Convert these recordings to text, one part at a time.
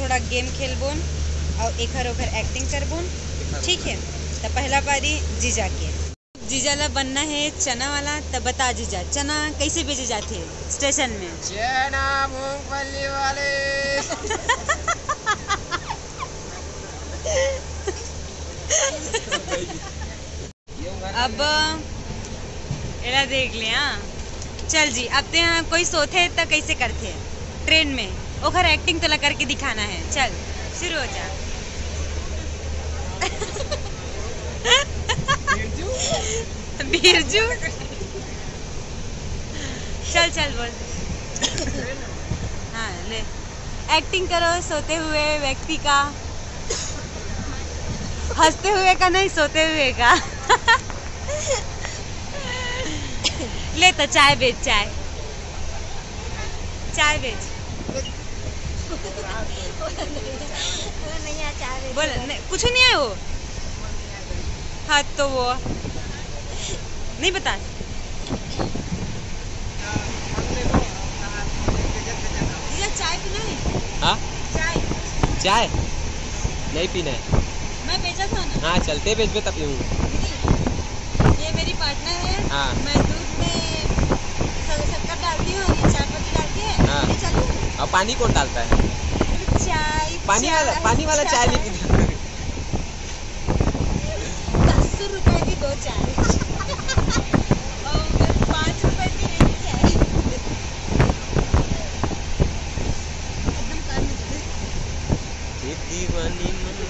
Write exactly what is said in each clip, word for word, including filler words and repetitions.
थोड़ा गेम खेलबोन अउ एखर ओखर एक्टिंग करबोन। ठीक है, त पहला पारी जीजा के। जीजा ला बनना है चना वाला, त बता जीजा, चना कैसे बेचे जाथे स्टेशन में? चना मूंगफली वाले। अब एला देख ले, हाँ। चल जी, अब ते यहाँ कोई सोथे त कैसे करथे? ट्रेन में ओखर एक्टिंग तोला करके दिखाना है। चल, शुरू हो जा। बिरजू। चल, चल, बोल। हाँ, ले। एक्टिंग करो सोते हुए व्यक्ति का। हंसते हुए का नहीं, सोते हुए का। ले तो चाय बेच, चाय, चाय बेच। बोल, नहीं, कुछ नहीं है वो। हाँ, तो वो नहीं बता। भैया, चाय पीना है? हाँ? चाय। चाय? नहीं पीना है। मैं बेचा था ना। हाँ, चलते बेचबे तब पीऊँ। दीदी, ये मेरी पार्टनर है। हाँ। मैं दूध में श-, शक्कर डालती हूँ और ये चाय पत्ती डालती है। हाँ। ये चलूँ? और पानी कौन डालता है? चाय, पानी वाला, चाय, पानी वाला चाय नहीं पीना। दस रुपए की दो चाय। और पाँच रुपए की एक चाय। एकदम कान में चले। ये दीवानी मना।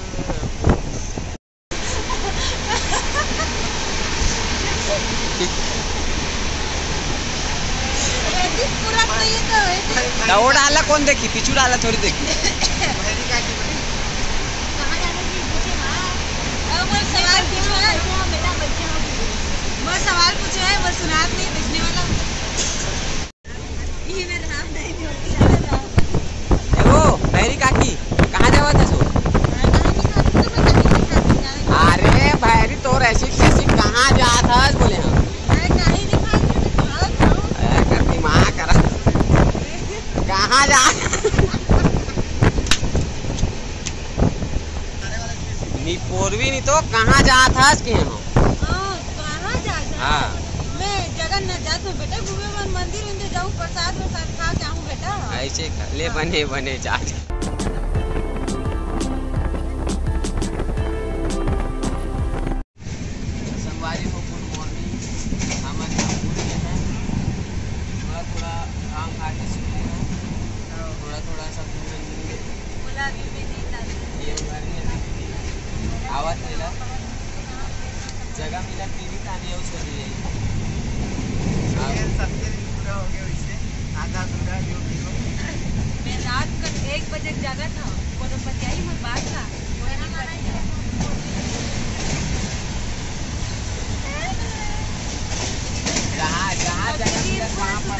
पूरा तो ये तो है। तो वो डाला कौन देखी? पीछू डाला थोड़ी देखी। कहाँ जाने की पूछे ना? अब वो सवाल पूछो ना। वो सवाल पूछो है, वो सुनात नहीं, पूछने वाला। ये मैं रहा नहीं, जो भी रहा था। ए वो, भैरी काकी, कहाँ जावत हस वो? अरे भैरी, तोर ऐसी कैसी, कहाँ जात हस बोले हम। अरे, कहीं नहीं खाती, तो खाओ, खाओ। अरे, कर दिमाग कर। कहाँ जा? नी पोरवी नी तो कहाँ जात हस के हम? हाँ, कहाँ जात हस? हाँ। मैं जगन्नाथ जात हूँ बेटा, घूमे बर मंदिर उंदिर जाऊँ, प्रसाद वरसाद खा के आऊँ बेटा। ऐसे कर ले, हाँ। बने बने जा। संगवारी हो, good morning। हमन ह उठ गे हन, थोड़ा थोड़ा घाम खा के सुते हन, थोड़ा थोड़ा सब घूमे घूमे। ये घर में अभी भी आवत हे ला, जगह मिला टीवी तानी अउ सो जाई। ये सबके दिन पूरा हो गया वैसे, आधा अधूरा जो भी हो। मैं रात कर एक बजे जागा था, कोनो पतियाई मोर बात था। जहाँ, जहाँ जगह मिलत, वहाँ पर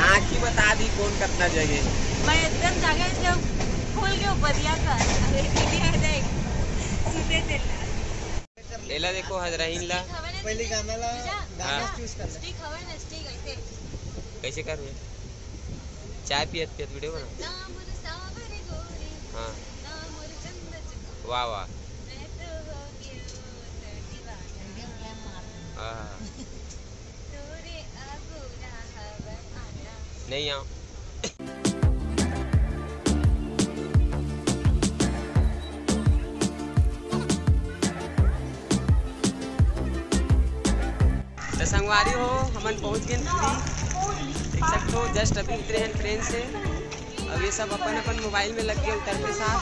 आँखी बता दी कौन कितना जगह। मैं एकदम जागा जब खोल के ऊपर दिया था। अरे दीदी आ जाए, सुते थे। एला देखो, हजरहीन ला। पहले गाना ला, गाना हाँ। Choose कर ले। Stick हवे ना, stick ऐसे। कैसे करबे? चाय पियत पियत वीडियो बना। ना मोर सावर गोरी, हाँ। ना मोर चंदा चकोर। वाह, वाह। मैं तो हो गयो तो दीवाना। हाँ। तोरे आगू रहब आना। नहीं आओ। तो संगवारी हो, हमन पहुंच गए पुरी। देख सकते हो, just अभी उतरे हैं ट्रेन से। अब ये सब अपन अपन मोबाइल में लग गए उतरते साथ।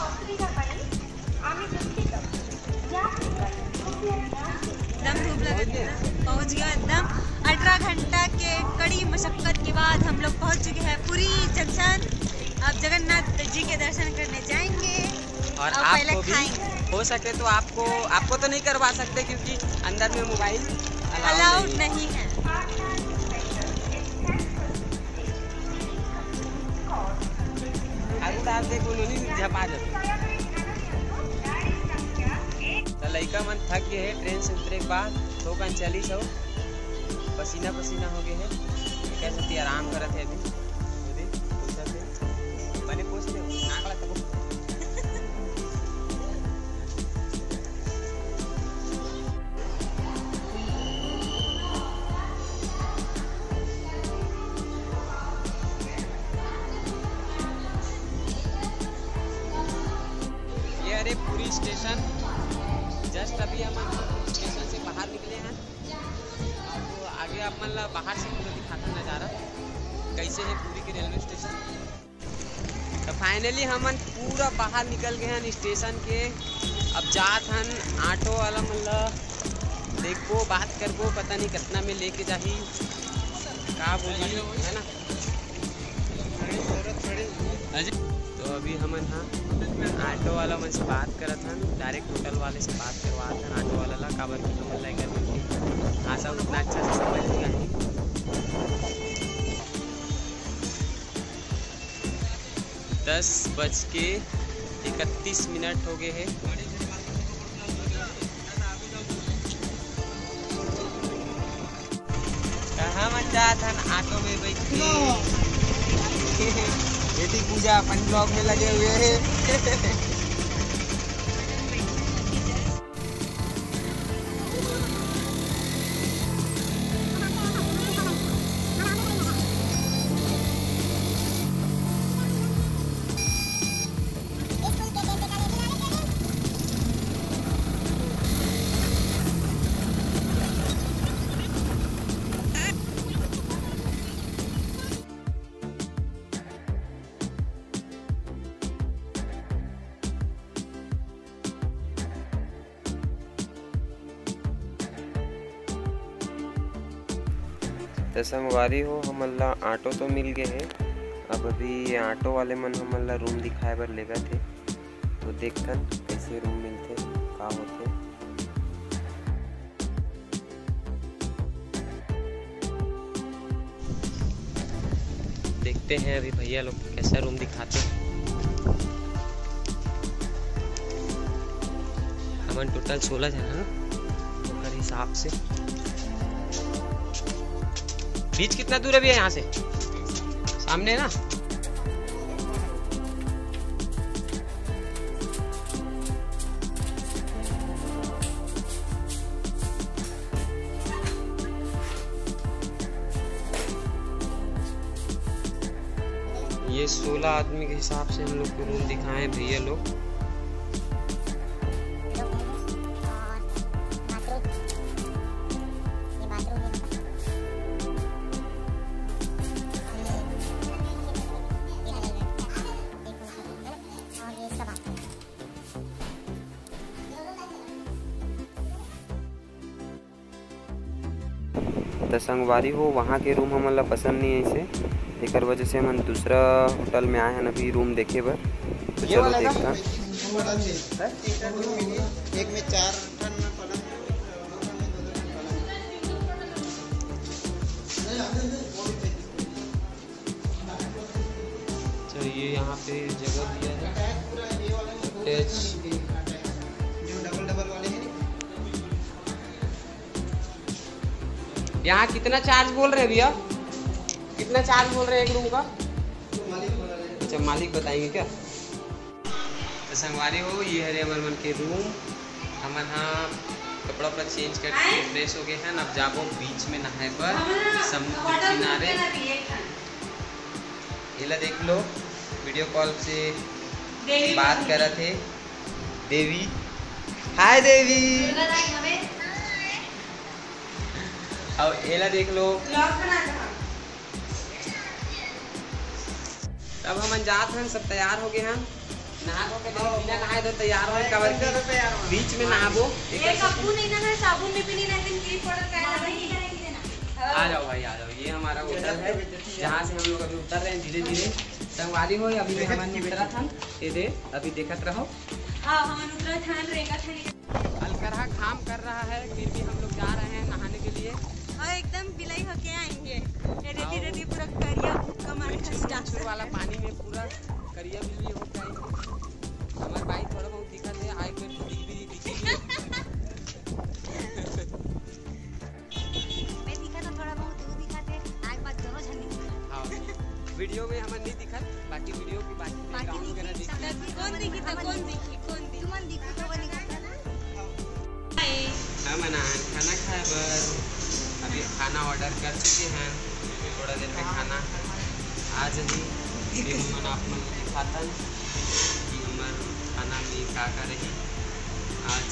एकदम धूप लगे, पहुंच गया एकदम। अठारह घंटा के कड़ी मशक्कत के बाद हम लोग पहुंच चुके हैं पुरी जंक्शन। अब जगन्नाथ जी के दर्शन करने जाएंगे और और पहले आपको भी खाएंगे। हो सके तो आपको, आपको तो नहीं करवा सकते क्योंकि अंदर में मोबाइल अलाउड अलाउड नहीं है। नहीं है। आगू डाल दे, कोनो नहीं झपा जाता। तो लइका मन थक गए हैं ट्रेन से उतरे के बाद, थोकन चली सो, पसीना पसीना हो गए हैं। कैसे ती आराम करत हे अभी। अभी पूछा थे, मैंने पूछ लिया, नाक लगा वो। ये हरे पुरी स्टेशन, just अभी हम स्टेशन से बाहर निकले हैं। अब आगे आप मन ला बाहर से पूरा दिखाता नजारा, कैसे है पुरी के रेलवे स्टेशन। तो finally हमन पूरा बाहर निकल गए हन स्टेशन के। अब जात हन ऑटो वाला मन ला देखबो, बात करबो, पता नहीं कितना में लेके जाही, का बोली, है ना। तो अभी हमन हा ऑटो वाला मन से बात करत हन, direct होटल वाले से बात करवात हन ऑटो वाला ला, काबर कि हमन ला एकर मन के भाषा उतना अच्छा से समझ नहीं आही। दस बज के इकतीस मिनट हो गए हे। कहाँ मन जात हन ऑटो में बैठ के? बेटी पूजा अपन vlog में लगे हुए हैं। त संगवारी हो, हमन ला ऑटो तो मिल गए हे। अब अभी ये ऑटो वाले मन हमन ला रूम दिखाए बर लेगत हे, तो देखथन कैसे रूम मिलथे, का होथे। देखते हैं अभी भैया लोग कैसा रूम दिखाते हैं। हमन टोटल सोलह जन हैं, ओकर हिसाब से। बीच कितना दूर है भैया यहाँ से? सामने ना। ये सोलह आदमी के हिसाब से हम लोग को रूम दिखाए भैया लोग। त संगवारी हो, वहाँ के रूम हमन ला पसंद नहीं आइसे, एकर वजह से हमन दूसरा होटल में आए हन अभी रूम देखे बर। तो ये चलो वाला ना? देखता। एक में चार ठन पलंग, दो ठन में दो, दो ठन पलंग। चलिए, यहाँ पे जगह दिया है अटैच। यहाँ कितना चार्ज बोल रहे हैं भैया? कितना चार्ज बोल रहे हैं एक रूम का? अच्छा, मालिक बताएंगे क्या? तो संगवारी हो, ये हरे हमर मन के रूम। हमन हा कपड़ा उपड़ा चेंज करके फ्रेश हो गए हैं। अब जाबो बीच में नहाए बर समुद्र किनारे। एला देख लो, वीडियो कॉल से बात करत हे देवी। हाय देवी। अब एला देख लो। अब हमन जात हन, सब तैयार हो गए हन। नहा धो के बिना नहाए धो तैयार हो, काबर कि बीच में नहाबो। ये कब्बू नहीं ना है, साबुन में भी नहीं ना है, क्रीम पाउडर का है, नहीं है। आ जाओ भाई, आ जाओ, ये हमारा होटल है, जहाँ से हम लोग अभी उतर रहे हैं धीरे धीरे। संगवारी हो, अभी हमन उतरत हन, ये दे, अभी देखत रहो। हाँ, हमन उतरत हन, रेंगत हन। अलकरहा घाम कर रहा है, फिर भी हम लोग जा रहे हैं नहाने के लिए। हाँ, एकदम बिलाई होके आएंगे। ये देखिए, देखिए, पूरा करिया भुक्का मार के जा। छुर वाला पानी में पूरा करिया बिल्ली होके आएंगे। हमारे भाई थोड़ा बहुत दिखा थे, आए फिर दिख भी दिखेगी। मैं दिखा था थोड़ा बहुत, तू दिखा थे, आए बाद दोनों जन हमन आए खाना खाए बर, अभी खाना ऑर्डर कर चुके हैं, थोड़ा देर में खाना आ जाही। फिर हमन आप मन ल दिखातन कि हमर खाना में का का रही। आज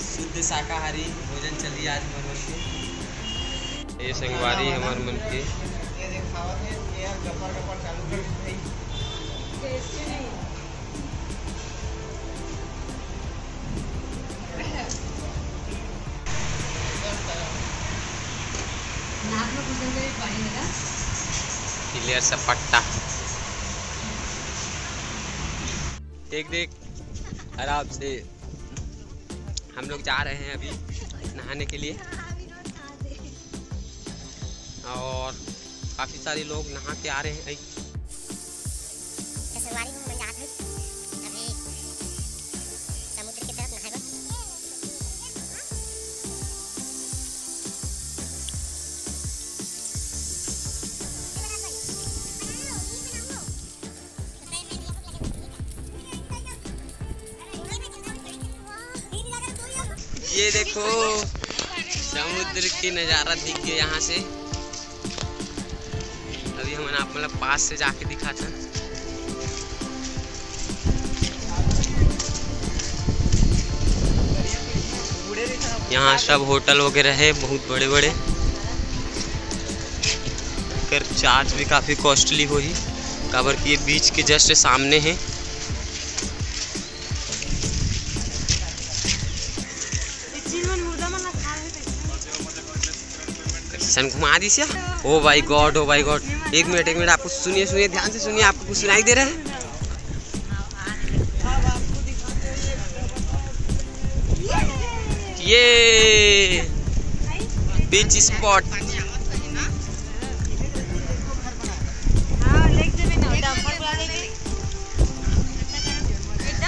शुद्ध शाकाहारी भोजन चली आज हमर मन के। ये संगवारी हमर मन के। क्लियर सा पट्टा। देख देख, आराम से हम लोग जा रहे हैं अभी नहाने के लिए। और काफ़ी सारे लोग नहा के आ रहे हैं। संगवारी हो, मैं जात हूँ अभी समुद्र की तरफ नहाए बर। ये देखो, समुद्र के नज़ारा दिख गया यहाँ से। अभी हमन आप मन ल पास से जाके दिखाथन। यहाँ सब होटल वगैरह है, बहुत बड़े-बड़े। एकर चार्ज भी काफ़ी कॉस्टली होही, काबर कि ये बीच के जस्ट सामने है। सन घुमा दिस या। Oh my God, oh my God. एक मिनट, एक मिनट, आपको सुनिए, सुनिए, ध्यान से सुनिए, आपको कुछ सुनाई दे रहा है? ये बीच स्पॉट। एकदम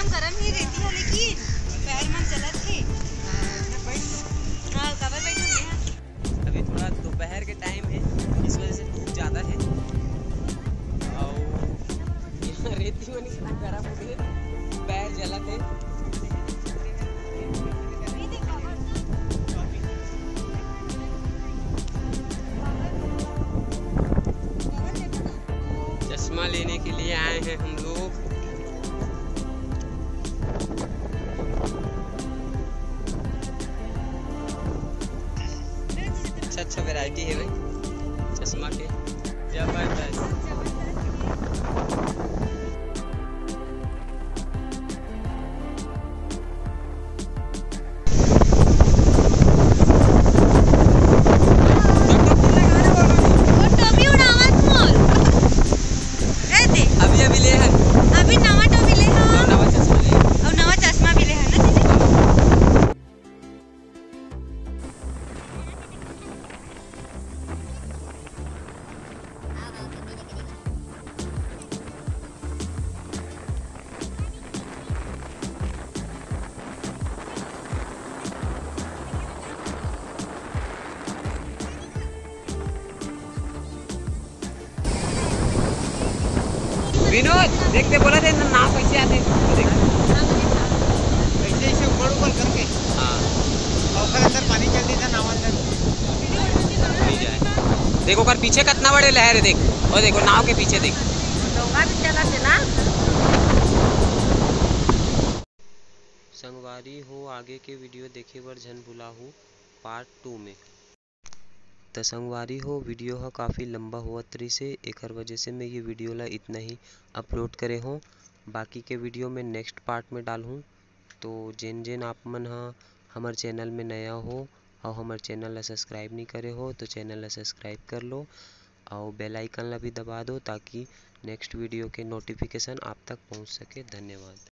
गरम ही रहती है, लेकिन पैर मन चलत थे। हाँ, काबर बैठे हुए हैं? अभी थोड़ा दोपहर के टाइम है, इस वजह से धूप ज़्यादा है। और यहाँ रेती मन इतना गरम हो गए, पैर जलत है। चश्मा लेने के लिए आए हैं हम लोग। अच्छा अच्छा वैरायटी है भाई चश्मा के, जबरदस्त। अभी अभी ले हन। अभी नवा टोपी ले हन। नवा चश्मा ले हन। अउ नवा चश्मा भी ले हन ना दीदी। विनोद, देख ते बोला थे ना, नाव कैसे आते? देख। ऐसे, ऐसे ऊपर, ऊपर करके। हाँ। और फिर अंदर पानी चल देता, नाव अंदर। नहीं जाए। देख, ओकर पीछे कितना बड़े लहर है, देख। और देखो, नाव के पीछे देख। डोंगा भी चला थे ना। संगवारी हो, आगे के वीडियो देखे बर झन भुलाहू पार्ट टू में। त संगवारी हो, वीडियो ह काफ़ी लंबा होवत रहिस हे, एखर वजह से मैं ये वीडियो ला इतना ही अपलोड करे हों। बाकी के वीडियो मैं नेक्स्ट पार्ट में डालहूँ। तो जेन जेन आप मन ह हमर चैनल में नया हो अउ हमर चैनल ला सब्सक्राइब नहीं करे हो, तो चैनल ला सब्सक्राइब कर लो अउ बेल आइकन ला भी दबा दो, ताकि नेक्स्ट वीडियो के नोटिफिकेशन आप तक पहुँच सके। धन्यवाद।